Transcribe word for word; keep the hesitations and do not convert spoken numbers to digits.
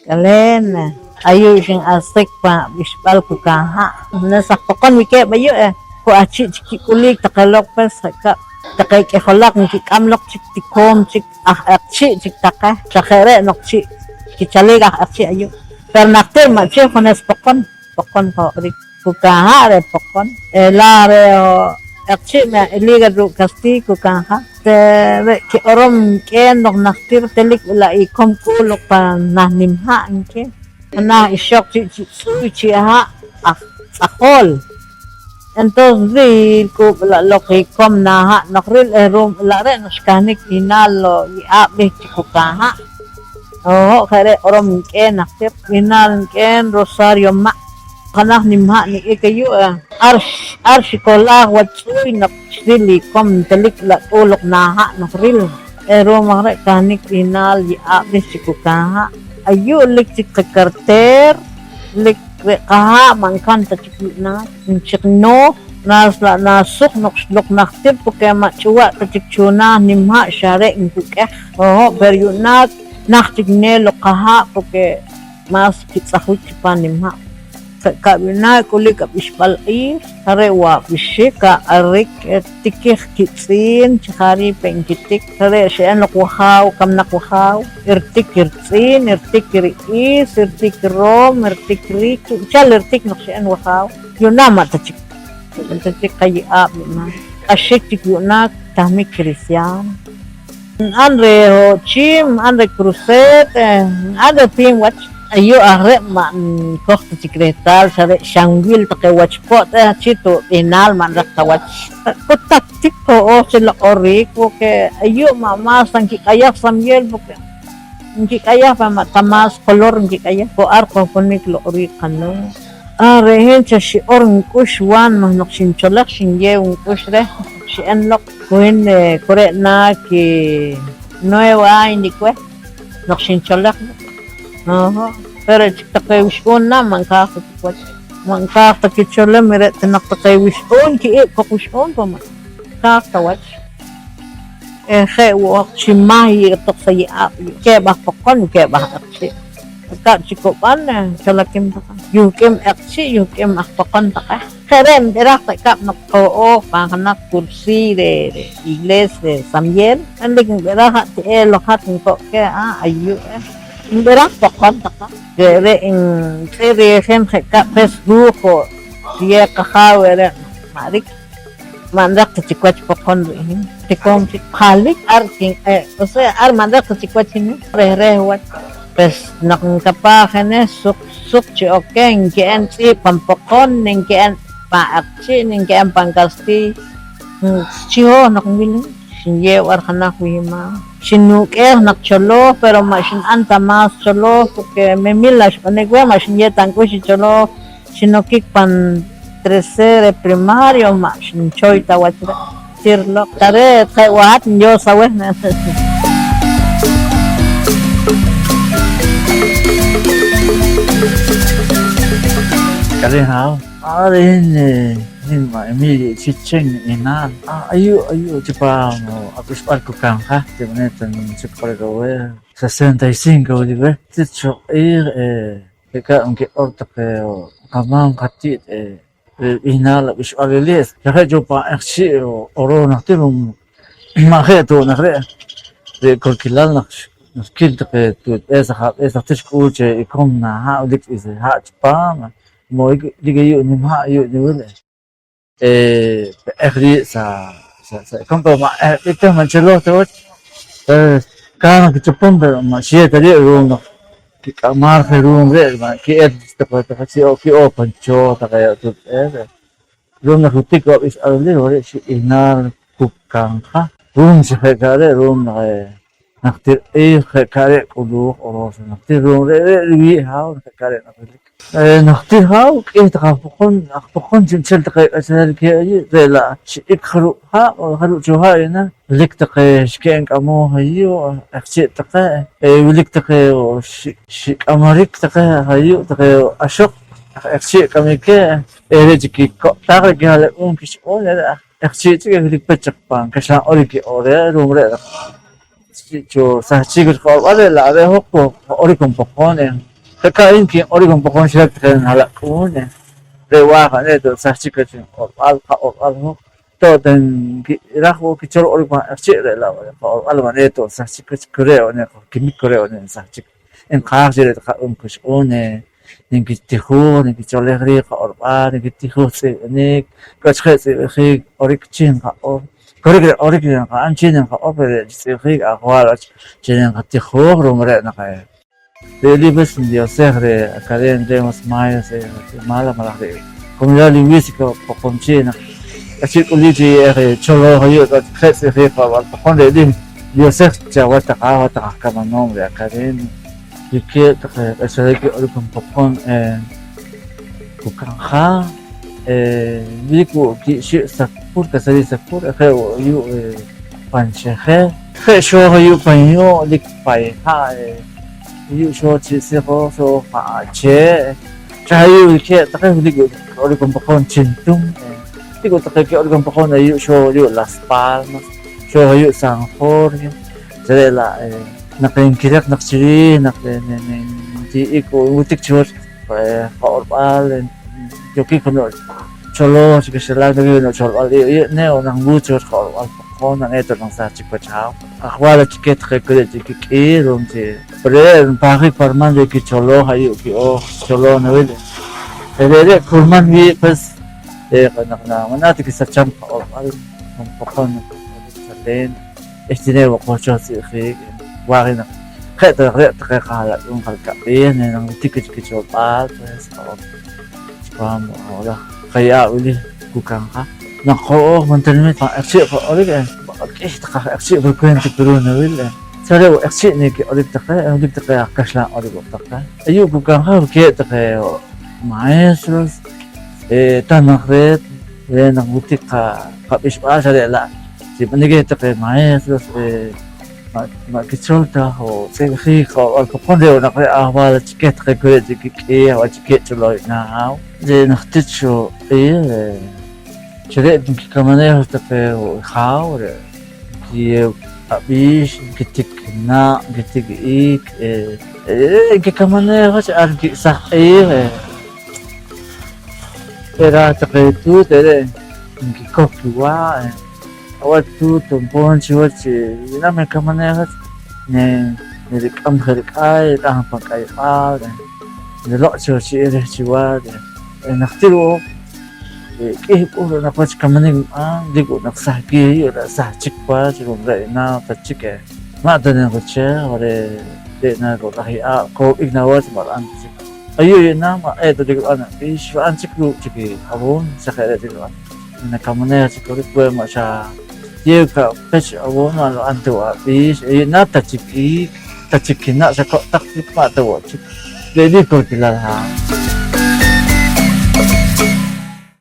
K'aleen, ayu' xinq'ahsjik pan ab'ixb'al Kukaanha'. Junes aj Poqon wilkeeb' ayu', eh, ku ahchi' chik kik'ulik taqe loq, pues, je' ka' taqe k'ijolaq nkik'am loq chik tikoom chik aj Eqchi' chik taqe, xa je' re' noq chi' kichalik aj Eqchi' ayu'. Pero najtir ma' chi junes Poqon, Poqon qojq'orik. Kukaanha' re' Poqon, eh, la re' Eqchi' ma' elik ruuk' castigo Kukaanha'. Re' kiq'orom nk'een noq najtir telik b'ila' ikom k'u'l loq pan nah nimha', nki. Jenaj ixoq chi' chi tz'uy chi ha' aj tz'ajool. Entonces, ri rik'u'b'ilaloq ikom nah ha' noq ril, eh, ru'um b'ila' re' noq xkahnik b'ihnaal lo' ye'aab' reh chi Kukaanha'. Oho', je' re' q'orom nk'een najtir, b'ihnaal nk'een Rosario Ma'. Jenaj nimha' nik'ik ayu', eh, ar, ar xikolaj wach tz'uy noq xril ikom ntelik la' k'u'l loq nah ha' noq ril. Eh, ru'um aj re' kahnik b'ihnaal ye'aab' reh chi Kukaanha'. Ayu' lik chik qacarter, lik re' qahaa' ma' nka'n ta chik yu'naak, nchik nooj, nas la' nasuq noq xloq najtir, porque ma' ch'uwa' ta chik chunaah nimha', xa re' nkuk'ej. Oho', pero yu'naak naht chik neel loq qahaa', porque mas kitz'ajwik chipam nimha'. Je' ka' yu'naak k'ulik ab'ixb'al q'iij, je' re' wo' ab'ixik, aq'arik, eh, tikij kitz'iin chi jariik pe' nkitik. Je' re' xi'an loq wajaaw, kamnaq wajaaw, irtik ritz'iin, irtik ri'is, irtik room, irtik riik, chu'nchel irtik noq xi'an wajaaw. Yu'naak ma' ta chik, ma' ta chik qaye'aab' yu'naak. Q'axik chik yu'naak tahmik cristiano. Nb'an reh ho' chiim, nb'an reh crucet, eh, nb'an reh piim wach. Ayu' aj re' ma' nkoj ta chik rehtaal, xa re' xanwil taqe wach po't, eh, chi tu' b'ihnaal ma' nraq ta wach. Ku tak chik ho'ooj chi loq'orik, porque ayu' ma' mas ta nkik'ayaj samyel, porque nkik'ayaj pe ma' ta mas color nkik'ayaj, ku ar qohponik loq'orik qanooj. Ah, re' hin xa xi'or nk'ux wan maj noq xincholej, xinyeew nk'ux reh, xi'en loq. Ku hin, eh, ku re' na ki nueve años nik' weh noq xincholej. Oho. Pero re' chik taqe wixq'uun na ma' nkaaj ta chik wach. Ma' nkaaj ta kicholem, re' ta naq taqe wixq'uun, ki'iib' koq wixq'uun pa ma' nkaaj ta wach. Eh, je' wo' chi mah yi'toq sa ye'aab' yu'. Keeb' aj Poqon, keeb' aj Eqchi'. Rikab' chi kub'an, eh, chalakim taqe. Yuhk'im Eqchi', yuhk'im aj Poqon taqe. Je' re' nb'iraj taqe kab' noq qo'ooj pan jenaj cursillo reh, reh iglesia reh San Miguel. Enlik nb'iraj, ha' ti'eel loq hat nko' keh, ah, ayu', eh. Nb'iraj Poqon taqe. Re're' ntz'irijen je' kab' pes huuj wo' xiyew qajaaw re're', ma' rik. Ma' nraq ta chik wach Poqon re' hin. Tikoom chik jalik ar kin, eh, o sea, ar ma' nraq ta chik wach hin, reh reh wach. Pues, noq nkapaaj je neh, suq, suq chi ok keh, nke'en tz'iib' pan Poqon, nke'en pan Eqchi', nke'en pan Castilla. Chi hoj noq nwil, xinyeew ar jenaj wiimaam. Xinuk'eej naq cholooj, pero ma' xinb'an ta más cholooj, porque memil la xb'anik weh, ma' xinyeew ta nk'ux i cholooj. Xinokik pan tercero primario, ma' xinchoy ta wach re'. Chi riloq' ta re', je' wo' hat nyoos aweh. K'aleen haaw. Ar hin, eh, hin ma' Emilio Chichen nib'ihnaal. Ah, ayu', ayu' chipam, oh, ak'uxb'al Kukaanha', tinb'anel ta nchik q'orik aweh. Sesenta y cinco wilik reh. Tit cho q'iij, eh, je' ka' nkiq'or taqe qamaam qati't, eh, rib'ihnaal ab'ixb'al Eli'es. Xa je' cho pan Eqchi' q'orooj najtir, ma' je' ta wo' naq re', re' korkilal naq xkil taqe tuutb'ees, ajaab'ees najtir xk'uul chi ikom nah ha' wilik ha' chipam, mo wilik ayu' nim ha' ayu' niwil. Eh, pe'ej riib' sa, sa, sa ikom, pero ma' ehb'ik ta, ma' cholooj ta wach. Pero kaaj naq kichopom, pero ma' xiyeew ta riib' ru'um naq kik'amal je ru'um re', ma' ki'el ta taqe, taqe chi o-, ki'ooj pan chooh taqe tuutb'ees. Ru'um naq witik wo' ab'ixb'al wili, wo' re' xib'ihnaal Kukaanha'. Ru'um chi je' ka' re', ru'um naq, eh, najtir q'iij je' ka' re' k'uluuj q'orooj xa najtir, ru'um re', re' riwii' haaw je' ka' re' naq wilik. Eh, najtir haaw, k'ih taqe aj Poqon, aj Poqon chi'nchel taqe k'achareel keh ayu', re' la' xi'ik jarub' haab', jarub' cho ha' yu'na. Wilik taqe xke'n k'amooj ayu', Eqchi' taqe, eh, wilik taqe xi-, xik'amarik taqe ayu', taqe ixoq aj Eqchi' k'amik keh, eh, re' chik kikok'taj reh kiha'lak'uun kixq'uun, re' aj Eqchi' chik eh wilik pech chik pan kaxlan q'orik kiq'or reh, ru'um re' naq chi cho sahchik wach qaq'orb'al, re' la' re' hoj qaq'orik pan Poqon, eh, Je' ka' hin kinq'orik on poqon xirak taqe naha'lak'uun, eh, re' waaj ane' to' sahchik wach q'orb'al, qaq'orb'al hoj. To' ta nkiraj wo' kichol q'orik pan q'eqchi', re' la' qaq'orb'al ma' ne to' sahchik wach, ku re' wo' ne qojkimik, ku re' wo' ne nsahchik. Nqaaj chi re' taqe qak'uxb'uun, eh, nkitijuj, nkicholej riij qaq'orb'al, nkitijuj tz'ihb'inik, k'ach je' tz'ihb'jik q'orik chi nqaq'or. Korik re' q'orik re' nqa'n chi nqaq'or, pero re' chi tz'ihb'jik ajwal wach chi nqatijuj, ru'um re' naq, eh, re' li pues ndiosej re' Academia de Lenguas Mayas, eh, Guatemala, malaj re' comunidad lingüística Poqomchi' naq k'ahchi' k'ulik chi ye'ej, eh, choloj ayu' je' tz'ihb'jik qaq'orb'al Poqom, re' li ndiosej chawach taq, hat taq aj kamanoom re' Academia. Wilkeeb' taqe k'axarik kiq'orik pan Poqom, eh, Kukanjaa, eh, wilik wo' kiib' xib' Sacpur, Caserío Sacpur, eh, je' wo' ayu', eh, pan Chejel. Je' xooj ayu' pan yu', lik pay ha', eh, ayu' xooj chi sijooj, xooj pan achee'. Xa ayu' wilkeeb' taqe, wilik wo' kiq'orik pan Poqom Chintum, eh, wilik wo' taqe kiq'orik pan Poqom ayu' xooj ayu' Las Palmas, xooj ayu' San Jorge. Xa re' la', eh, naq nkireq naq chiriij naq, eh, ne-, ne-, nti'ik wo' nwitik chiwach, eh, qaq'orb'al, eh, yokik jeno' choloj chi kaxlan, yokik jeno' cholb'al iib', iib' ne' wo' naq nwuut chiwach qaq'orb'al Poqom, naq ne ta naq sahchik wach haaw. Ajwal achike taqe ku re' chi kik'ii, ru'um chi re' npahjik pa riman re' kicholoj ayu' ki'ooj, choloj nawil. Eh, re're' kurman wii', pues, eh, naq na, ma' na ta kisacham qaq'orb'al, pan Poqom, chalen. Eh, chi ne wo' qojchoh tz'ihb'jik, waaj naq je' ta naq re' taqe qaha'lak'uun qal kab'iij, ne naq nwitik wach kicholb'al, pues, chipam laj qaye'aab' wili Kukanjaa. Naq qo'ooj pan tinamit pan q'eqchi' qaq'orik, eh, k'ih taqe aj q'eqchi' frecuente Perú nawil, eh, xa re' wo' q'eqchi' ne kiq'orik taqe, eh, wilik taqe aj kaxlan q'orik wo' taqe. Ayu' Kukanjaa wilkeeb' taqe maestros, eh, ta naq re', re' naq witik qa-, qab'ixb'aal xa re' la' chi ma' nik'ih taqe maestros, eh, ma', ma' kichol ta wo' tz'ihb'jik qaq'orb'al Poqom, re' wo' naq re' ajwal achike taqe ku re' chi kik'ii, ajwal achike ch'oloy naaw. Re' najtir cho q'iij, eh, chi re' nkikamaneej taqe wo' jaaw, re' nkiyeew ab'iix, nkitik na', nkitik iik, eh, eh, nkikamaneej wach ar nkik'saj q'iij, eh. Re' raaj taqe tuut re're' nkikoj kiwa', eh, awach tuut npon chiwach chi yu'naak nakamaneej wach, ne-, nerik'am je rik'ay, rik'am pan k'ayb'al, eh, niloq' chiwach chi'il reh chiwach, eh, eh, najtir wo', eh, k'ih k'uh naq wach kamanik nb'an, lik wo' naq sahkik ayu', re' sahchik wach, ru'um re' yu'naak ta chik, eh, ma' ta nqache', re', re' na ru'um laj ye'aab' kowb'ik na wach, ma' ri'an ta chik. Ayu' yu'naak ma' eta chik rib'an ab'iix, rib'an chik ruuk' chik i abono, xa je' re' chik rib'an. Nakamaneej chik korik, we ma' xa yeew ka pech abono, ma' rib'an ta wo' ab'iix, yu'naak ta chik iik, ta chik kinaq' xa ko' taq chik, ma' ta wo' chik. Re' li korkilal ha'.